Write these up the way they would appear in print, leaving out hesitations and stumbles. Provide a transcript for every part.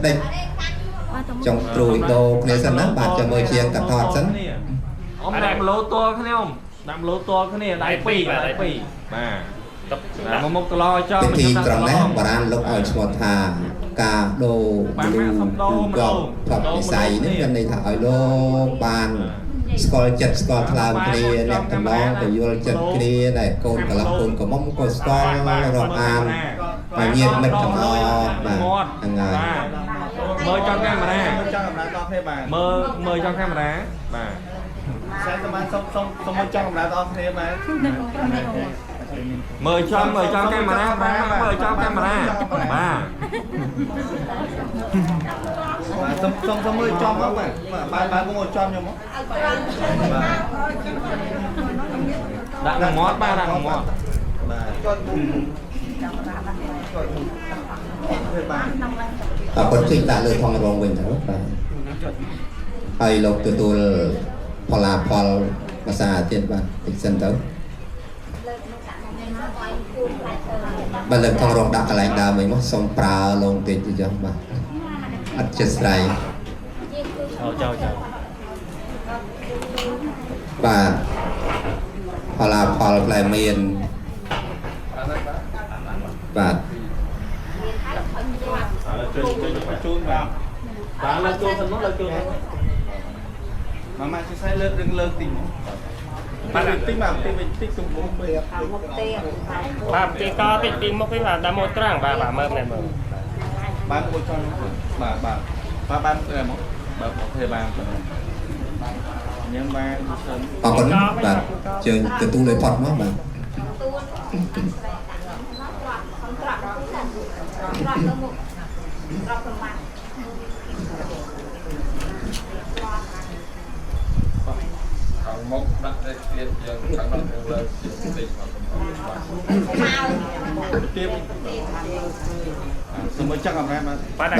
តិចចង់ត្រួយដូរគ្នាសិនណាបាទចាំមើលជាងកថតសិន អ៊ំដាក់មឡូតលគ្នាអ៊ំដាក់មឡូតលគ្នាដៃពីរដៃពីរបាទដាក់មកមុខត្រឡចំ ពិធីត្រង់នេះបុរាណលោកឲ្យឈ្មោះថាការដូរមនុស្សកប់ផ្លប់និស័យនេះមានន័យថាឲ្យលោកបានស្គាល់ចិត្តស្គាល់ថ្លើមគ្នាអ្នកតំណងក៏យល់ចិត្តគ្នាដែលកូនកន្លោះកូនកំមុំក៏ស្គាល់រាប់អានហើយញាតិមិត្តទាំងអស់បាទហ្នឹងហើយ មើលចំកាមេរ៉ា មើលចង់កម្រាលតគ្នាបាទ មើលមើលចំកាមេរ៉ាបាទ សែនសម្បានសុំសុំសុំមើលចង់កម្រាលតគ្នាបាទ មើលចំមើលចំកាមេរ៉ាបាទមើលចំកាមេរ៉ាបាទ បាទសុំសុំសុំមើលចំមកបាទបាទបាទមើលចំខ្ញុំមក ដាក់នឹងមាត់បាទដាក់នឹងមាត់ បាទចុចចុចបាទ អរគុណជួយដាក់លើថងរងវិញទៅបាទហើយលោកទទួលផលឡាផលភាសាទៀតបាទតិចសិនទៅបាទលើកថងរងដាក់កន្លែងដើមវិញមកសូមប្រើលងតិចទៅចុះបាទអត់ចិត្តស្រ័យ ចូលចូលចូល បាទផលឡាផលផ្លែមានបាទ ជួយជួយជូនបាទ បាទលើកចូលសិនមកលើកចូល ម៉ាម៉ាជួយសែលើករឿងលើកតិចមកបាទតិចមកតិចវិញតិចទំមុខពេក បាទទីកតិចទីមុខវិញបាទដាក់មកត្រាំងបាទបាទមើលណែមើល បាទមួយចង់បាទបាទបាទបានមកបាទអូខេបាទញ៉ាំបានសិន អរគុណបាទជើញទទួលឲ្យផុតមកបាទ ខាងមុខដាក់តែទៀតយើងខាងនោះយើងលើកជាតិចមកកំបាទ ទៀតសូមមើលចង់កម្រាលបាទ បាទដាក់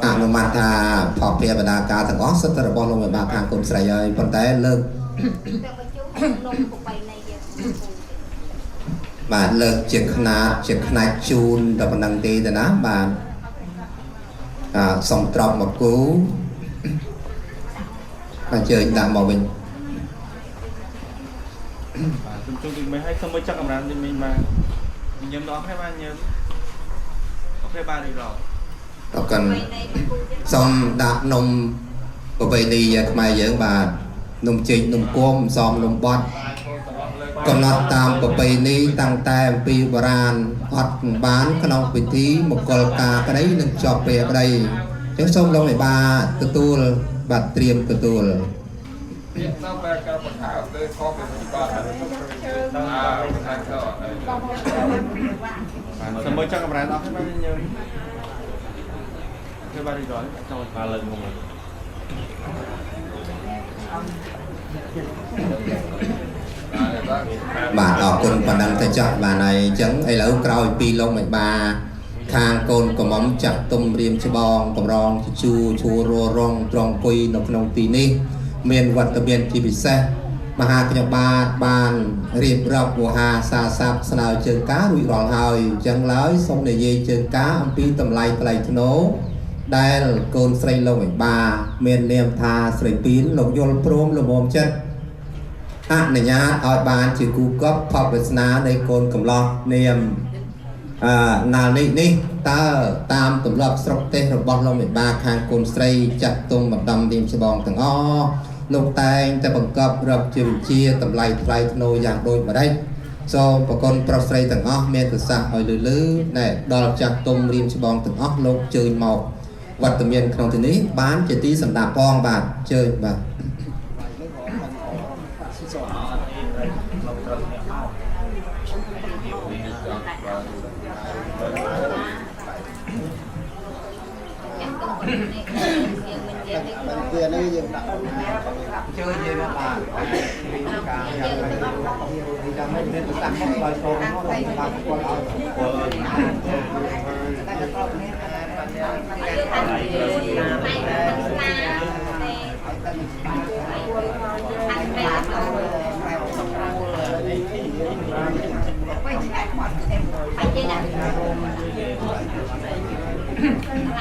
បាទ អនុម័តថាផលភាបណ្ដាការទាំងអស់សិតតែរបស់លោកមេបាខាងគុំស្រីហើយប៉ុន្តែលើក បាទលើកជាខ្នាតជាខ្នាច់ជូនតែប៉ុណ្្នឹងទេទៅណាបាទអាសុំត្រប់មកគូបាទជើញដាក់មកវិញ បាទសូមជួយតិចមើលឲ្យសូមមើលចង់កម្រាលតិចមិញបាទញ៉ាំដល់ហើយបាទញ៉ាំអូខេបាទរីករាយ អរគុណសូមដាក់នំប្រពៃណីខ្មែរយើងបាទនំចេកនំគមសំនំបត់កំណត់តាមប្រពៃណីតាំងតែអំពីបុរាណអត់មិនបានក្នុងពិធីមង្គលការក្តីនិងចប់ពេលក្តីអញ្ចឹងសូមលោកមេបាទទួលបាទត្រៀមទទួល ទៀតទៅបែរការបង្ហើបទៅខុសពីបាទអើខាងទៅ បាទសូមមើលចង់កម្រាលដល់ហើយបាទញ៉ាំអូខេបាទរីករាយចូល បាទលើកមុខ បាទអរគុណប៉ុណ្ណឹងទៅចោះបាទហើយអញ្ចឹងឥឡូវក្រោយពីលោកមេបា ខាងកូនកំមុំចាក់ទុំរៀមច្បងកម្រងជជូឈួររងត្រង់គុយនៅក្នុងទីនេះ មានវត្តមានជាពិសេសមហាខ្ញុំបាទបានរៀបរាប់វោហាសាស័ព្ទស្នើជើងការរួចរាល់ហើយអញ្ចឹងឡើយសូមនិយាយជើងការអំពីតម្លៃថ្លៃថ្នូរដែលកូនស្រីលោកមេបា មាននាមថាស្រីពីនលោកយល់ព្រមលំមចិត្ត អនុញ្ញាតឲ្យបានជាគូកប់ភពវាសនានៃកូនកំឡោះនាមអឺណាលនេះនេះតើតាមទម្លាប់ស្រុកទេសរបស់លោកមេបាខាងកូនស្រីចាត់ទុំបណ្ដំរៀមច្បងទាំងអស់លោកតែងតែបង្កប់រាប់ជាវិជ្ជាតម្លៃថ្លៃថ្នូរយ៉ាងដូចម្ដេចសូមប្រគុណប្រុសស្រីទាំងអស់មានប្រសាសន៍ឲ្យលឺលឺណែដល់ចាស់ទុំរៀមច្បងទាំងអស់លោកជើញមកវត្តមានក្នុងទីនេះបានជាទីសម្ដាប់ផងបាទជើញបាទ វានេះយើងដាក់ជើយើងបាទការយ៉ាងចាំមិនមានប្រសាសន៍មកដោយសូមមកបាទគាត់ឲ្យ Hãy subscribe cho kênh Ghiền Mì Gõ để không bỏ lỡ